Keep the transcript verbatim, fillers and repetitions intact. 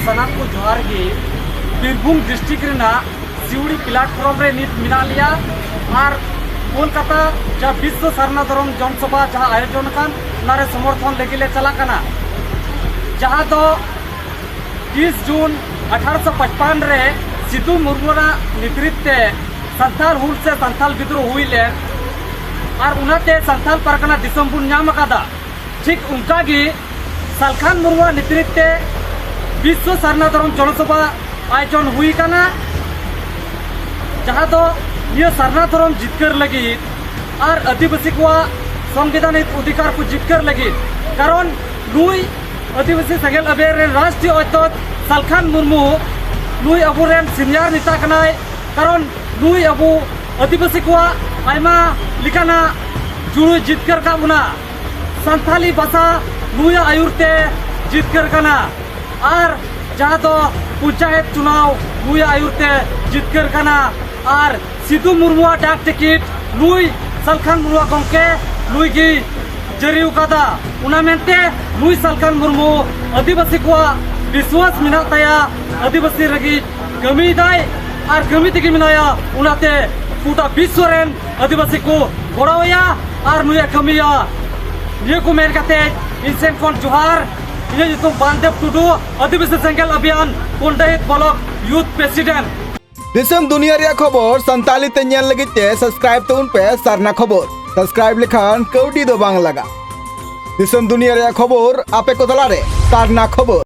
ᱥᱟᱱᱟᱢ ᱠᱚ ᱡᱚᱦᱟᱨ ᱜᱮ᱾ ᱵᱤᱨᱵᱷᱩᱢ ᱰᱤᱥᱴᱨᱤᱠᱴ ᱨᱮᱱᱟᱜ ᱥᱤᱣᱲᱤ ᱯᱞᱟᱴᱯᱷᱚᱨᱢ ᱨᱮ ᱱᱤᱛ ᱢᱮᱱᱟᱜ ᱞᱮᱭᱟ᱾ ᱟᱨ ᱠᱳᱞᱠᱟᱛᱟ ᱡᱟᱦᱟᱸ ᱵᱤᱥᱥᱚ ᱥᱟᱨᱱᱟ ᱫᱷᱚᱨᱚᱢ ᱡᱚᱱᱥᱚᱵᱷᱟ ᱡᱟᱦᱟᱸ ᱟᱭᱳᱡᱚᱱ ᱟᱠᱟᱱ, ᱚᱱᱟᱨᱮ ᱥᱚᱢᱚᱨᱛᱷᱚᱱ ᱞᱟᱹᱜᱤᱫ ᱞᱮ ᱪᱟᱞᱟᱜ ᱠᱟᱱᱟ᱾ ᱡᱟᱦᱟᱸ ᱫᱚ ᱛᱤᱥ ᱡᱩᱱ ᱟᱴᱷᱟᱨᱚᱥᱚ ᱯᱟᱸᱪᱯᱟᱱ ᱨᱮ ᱥᱤᱫᱩ ᱢᱩᱨᱢᱩ ᱨᱟᱜ ᱱᱮᱛᱨᱤᱛ ᱛᱮ ᱥᱟᱱᱛᱟᱞ ᱦᱩᱞ ᱥᱮ ᱥᱟᱱᱛᱟᱞ ᱵᱤᱫᱽᱨᱳᱦ ᱦᱩᱭ ᱞᱮᱱ, ᱟᱨ ᱚᱱᱟᱛᱮ ᱥᱟᱱᱛᱟᱞ ᱯᱟᱨᱜᱟᱱᱟ ᱫᱤᱥᱚᱢ ᱵᱚᱱ ᱧᱟᱢ ᱟᱠᱟᱫᱟ᱾ ᱴᱷᱤᱠ ᱚᱱᱠᱟ ᱜᱮ ᱥᱟᱞᱠᱷᱟᱱ ᱢᱩᱨᱢᱩᱣᱟᱜ ᱱᱮᱛᱨᱤᱛ ᱛᱮ ᱵᱤᱥᱥᱚ ᱥᱟᱨᱱᱟ ᱫᱷᱚᱨᱚᱢ ᱡᱚᱱᱚᱥᱚᱵᱷᱟ ᱟᱭᱳᱡᱚᱱ ᱦᱩᱭ ᱟᱠᱟᱱᱟ, ᱡᱟᱦᱟᱸ ᱫᱚ ᱱᱤᱭᱟᱹ ᱥᱟᱨᱱᱟ ᱫᱷᱚᱨᱚᱢ ᱡᱤᱛᱠᱟᱹᱨ ᱞᱟᱹᱜᱤᱫ ᱟᱨ ᱟᱹᱫᱤᱵᱟᱹᱥᱤ ᱠᱚᱣᱟᱜ ᱥᱚᱝᱵᱤᱫᱷᱟᱱᱤᱠ ᱚᱫᱷᱤᱠᱟᱨ ᱠᱚ ᱡᱤᱛᱠᱟᱹᱨ ᱞᱟᱹᱜᱤᱫ᱾ ᱠᱟᱨᱚᱱ ᱱᱩᱭ ᱟᱹᱫᱤᱵᱟᱹᱥᱤ ᱥᱮᱸᱜᱮᱞ ᱟᱵᱮᱨ ᱨᱮᱱ ᱨᱟᱥᱴᱨᱤᱭᱚ ᱚᱫᱷᱭᱚᱠᱥ ᱥᱟᱞᱠᱷᱟᱱ ᱢᱩᱨᱢᱩ, ᱱᱩᱭ ᱟᱵᱚᱨᱮᱱ ᱥᱤᱱᱤᱭᱟᱨ ᱱᱮᱛᱟ ᱠᱟᱱᱟᱭ᱾ ᱠᱟᱨᱚᱱ ᱱᱩᱭ ᱟᱵᱚ ᱟᱹᱫᱤᱵᱟᱹᱥᱤ ᱠᱚᱣᱟᱜ ᱟᱭᱢᱟ ᱞᱮᱠᱟᱱᱟᱜ ᱡᱩᱲᱩᱭ ᱡᱤᱛᱠᱟᱹᱨ ᱟᱠᱟᱫ ᱵᱚᱱᱟ᱾ ᱥᱟᱱᱛᱷᱟᱞᱤ ᱵᱷᱟᱥᱟ ᱱᱩᱭᱟᱜ ᱟᱹᱭᱩᱨ ᱛᱮ ᱡᱤᱛᱠᱟᱹᱨ ᱠᱟᱱᱟ᱾ ᱟᱨ ᱡᱟᱦᱟᱸ ᱫᱚ ᱯᱚᱧᱪᱟᱭᱮᱛ ᱪᱩᱱᱟᱣ ᱱᱩᱭᱟᱜ ᱟᱹᱭᱩᱨ ᱛᱮ ᱡᱤᱛᱠᱟᱹᱨ ᱠᱟᱱᱟ᱾ ᱟᱨ ᱥᱤᱫᱩ ᱢᱩᱨᱢᱩᱣᱟᱜ ᱰᱟᱠ ᱴᱤᱠᱤᱴ ᱱᱩᱭ ᱥᱟᱞᱠᱷᱟᱱ ᱢᱩᱨᱢᱩᱣᱟᱜ ᱜᱚᱢᱠᱮ ᱱᱩᱭ ᱜᱮ ᱡᱟᱹᱨᱤ ᱟᱠᱟᱫᱟ᱾ ᱚᱱᱟ ᱢᱮᱱᱛᱮ ᱱᱩᱭ ᱥᱟᱞᱠᱷᱟᱱ ᱢᱩᱨᱢᱩ ᱟᱹᱫᱤᱵᱟᱹᱥᱤ ᱠᱚᱣᱟᱜ ᱵᱤᱥᱣᱟᱥ ᱢᱮᱱᱟᱜ ᱛᱟᱭᱟ, ᱟᱹᱫᱤᱵᱟᱹᱥᱤ ᱞᱟᱹᱜᱤᱫ ᱠᱟᱹᱢᱤᱭᱮᱫᱟᱭ ᱟᱨ ᱠᱟᱹᱢᱤ ᱛᱮᱜᱮ ᱢᱮᱱᱟᱭᱟ᱾ ᱚᱱᱟᱛᱮ ᱜᱚᱴᱟ ᱵᱤᱥᱣᱚ ᱨᱮᱱ ᱟᱹᱫᱤᱵᱟᱹᱥᱤ ᱠᱚ ᱜᱚᱲᱚ ᱟᱭᱟ ᱟᱨ ᱱᱩᱭᱮ ᱠᱟᱹᱢᱤᱭᱟ᱾ ᱱᱤᱭᱟᱹ ᱠᱚ ᱢᱮᱱ ᱠᱟᱛᱮ ᱤᱧ ᱥᱮᱱ ᱠᱷᱚᱱ ᱡᱚᱦᱟᱨ᱾ ᱤᱧᱟᱹᱜ ᱧᱩᱛᱩᱢ ᱵᱟᱞᱫᱮᱵ ᱴᱩᱰᱩ, ᱟᱹᱫᱤᱵᱟᱹᱥᱤ ᱥᱮᱸᱜᱮᱞ ᱟᱵᱷᱤᱭᱟᱱ ᱠᱚᱱᱰᱟᱦᱤᱛ ᱵᱞᱚᱠ ᱭᱩᱛᱷ ᱯᱨᱮᱥᱤᱰᱮᱱᱴ᱾ ᱫᱤᱥᱚᱢ ᱫᱩᱱᱤᱭᱟᱹ ᱨᱮᱭᱟᱜ ᱠᱷᱚᱵᱚᱨ ᱥᱟᱱᱛᱟᱲᱤ ᱛᱮ ᱧᱮᱞ ᱞᱟᱹᱜᱤᱫ ᱛᱮ ᱥᱟᱵᱥᱠᱨᱟᱭᱤᱵ ᱛᱟᱵᱚᱱ ᱯᱮ ᱥᱟᱨᱱᱟ ᱠᱷᱚᱵᱚᱨ᱾ ᱥᱟᱵᱥᱠᱨᱟᱭᱤᱵ ᱞᱮᱠᱷᱟᱱ ᱠᱟᱹᱣᱰᱤ ᱫᱚ ᱵᱟᱝ ᱞᱟᱜᱟᱜ᱾ ᱫᱤᱥᱚᱢ ᱫᱩᱱᱤᱭᱟᱹ ᱨᱮᱭᱟᱜ ᱠᱷᱚᱵᱚᱨ ᱟᱯᱮ ᱠᱚ ᱛᱟᱞᱟᱨᱮ ᱥᱟᱨᱱᱟ ᱠᱷᱚᱵᱚᱨ᱾